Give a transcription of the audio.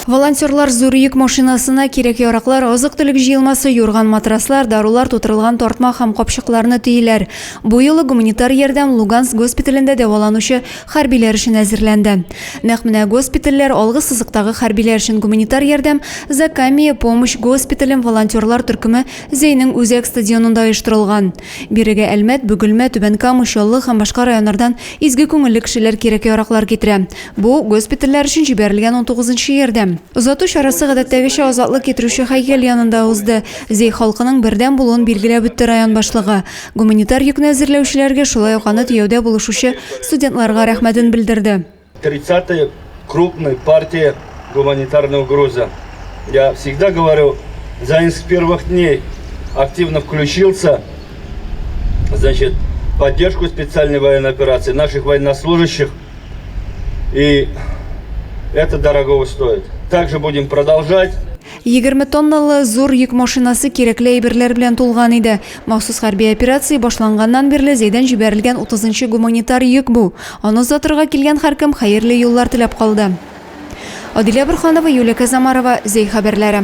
Волонтерлар зур йөк машинасына кирәк-яраклар, азык-төлек җыелмасы, юрган-матраслар, дарулар тутырылган тартма һәм капчыкларны төйиләр. Бу юлы гуманитар ярдәм Луганск госпиталендә дәваланучы хәрбиләр өчен әзерләнде. Нәкъ менә госпитальләр алгы сызыктагы хәрбиләр өчен гуманитар ярдәм Закамия помощь госпиталем волонтерлар төркеме Зәйнең үзәк стадионында оештырылган. Бирегә Әлмәт, Бөгелмә, Түбән Кама, Чаллы һәм башка районнардан изге күңелле кешеләр кирәк-яраклар китерә. Бу, госпитальләр өчен җибәрелгән унтугызынчы ярдәм. Озату чарасы гадәттәгечә азатлык китерүче һәйкәл янында узды. Зәй халкының бердәм булуын билгеләп үтте район башлыгы. Гуманитар йөкне әзерләүчеләргә, шулай ук аны төяүдә булышучы студентларга рәхмәтен белдерде. Тридцатая крупная партия гуманитарного груза. Я всегда говорю, Заин с первых дней активно включился, значит, поддержку специальной военной операции наших военнослужащих. И это дорогого стоит. Также будем продолжать. 20 тонналы зур йөк машинасы кирәкле әйберләр белән тулган иде. Махсус хәрби операция башланганнан бирле Зәйдән җибәрелгән 30 нчы гуманитар йөк бу. Аны озатырга килгән һәркем хәерле юллар теләп калды. Адилә Борһанова, Юлия Казамарова, Зәй хәбәрләре.